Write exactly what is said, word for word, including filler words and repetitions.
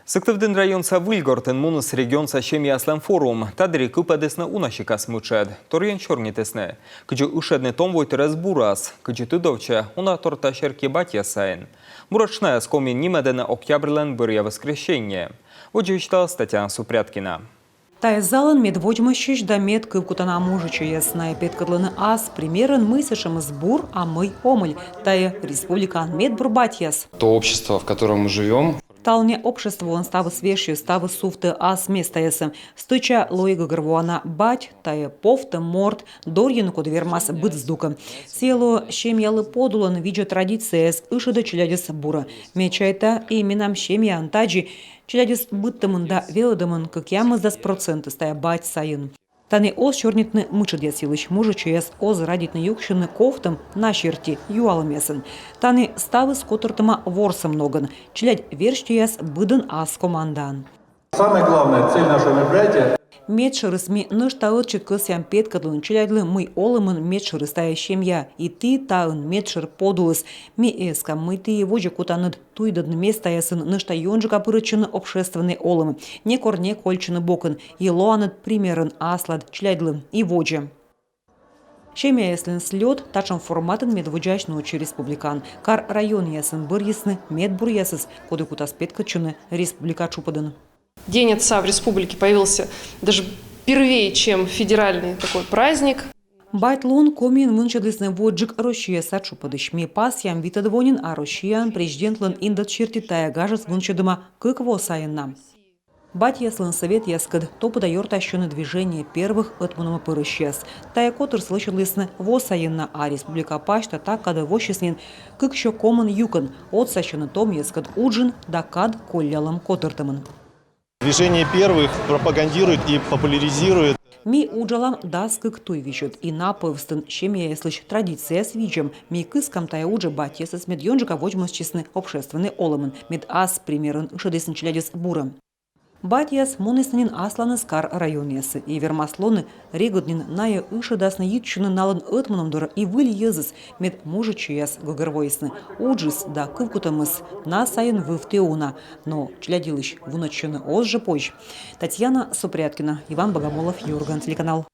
Сыктывдін районса Выльгортын муніс регионса семьяяслӧн форум. Та дырйи кыпӧдісны уна сикас мытшӧд. Торйӧн сёрнитісны, кыдзи ышӧдны том войтырӧс бурас, кыдзи тыдовтчӧ уна торта серти батьяс сайын. Буретш найӧс Комиын нимӧдӧны октябрьлӧн бӧръя воскресенньӧ. Водзӧ висьталас Татьяна Супряткина. Тайӧ залын медводзмӧстчысь да медкывкутана мужичӧйяс. Найӧ петкӧдлӧны ас примерӧн, мый сэтшӧмыс бур, а мый омӧль. Тайӧ республикаын медбур батьяс. То общество, в котором мы живем. Талунъя обществоын ставыс вежсьӧ, ставыс сувтӧ ас местаясӧ. Стӧча лои гӧгӧрвоана: бать — тайӧ повтӧм морт, дорйыны коді вермас быд здукӧ. Сійӧ лоӧ семьялы подулӧн, видзӧ традицияяс, ышӧдӧ челядьӧс бурӧ. Ме чайта, и менам семьяын тадзи. Челядьыс быдтӧмын да велӧдӧмын кӧкъямысдас процентыс тайӧ бать сайын. Тані оз сёрнитны мытшӧдъяс йылысь. Мужичӧйяс оз радейтны юксьыны ковтӧм на серти юалӧмъясӧн. Тані ставыс котыртӧма ворсӧм ногӧн. Челядь верстьӧяс быдӧн ас командаын. Самое главное, цель нашего мероприятия. Медшӧрыс, ми нӧшта ӧтчыд кӧсъям петкӧдлыны челядьлы, мый олӧмын медшӧрыс — тайӧ семья. И ті таын медшӧр подулыс. Ми эскам, мый ті водзӧ кутанныд туйдӧдны местаясын, нӧшта ёнджыка пырӧдчыны общественнӧй олӧмӧ, некор не кольччыны бокын, и лоанныд примерӧн аслад челядьлы и водзӧ. Семьяяслӧн слёт — татшӧм форматын медводдзаысь нуӧдсьӧ республикаын. Кар районъясын бӧрйисны медбуръясӧс, коді кутас петкӧдчыны республика тшупӧдын. День отца в республике появился даже первее, чем федеральный такой праздник. Бать лун Комиын вынсьӧдлісны водзджык Россияса тшупӧдысь. Ми пасъям витӧд во нин, а Россияын президентлӧн индӧд серти тайӧ гажыс вынсьӧдӧма кык во сайын на. Батьяслӧн сӧветъяскӧд топыда ёртасьӧны «Движение первых» ӧтмунӧма пырысьяс. Тайӧ котырсӧ лӧсьӧдлісны во сайын на, а республика пасьта та кадӧ воссис нин кык сё комын юкӧн. Отсасьӧны томъяскӧд уджын да кад коллялӧм котыртӧмын. Движение первых пропагандирует и популяризирует. Ми уджалам дас кык туй висьӧд, и на пӧвстын семьяяслысь традицияяс видзӧм. Ми кыскам тайӧ уджӧ батьясӧс, мед ёнджыка водзмӧстчисны общественнӧй олӧмын, мед ас примерӧн ышӧдісны челядьӧс бурӧ. Батьяс мунісны нин асланыс кар районъясӧ, и вермас лоны регыд нин найӧ ышӧдасны йитчыны налӧн ӧтмунӧм дорӧ и выль йӧзӧс, мед мужичӧйяс гӧгӧрвоисны: уджыс да кывкутӧмыс на сайын вывті уна, но челядьлысь вунӧдчыны оз жӧ позь. Татьяна Супряткина, Иван Богомолов, «Юрган» телеканал.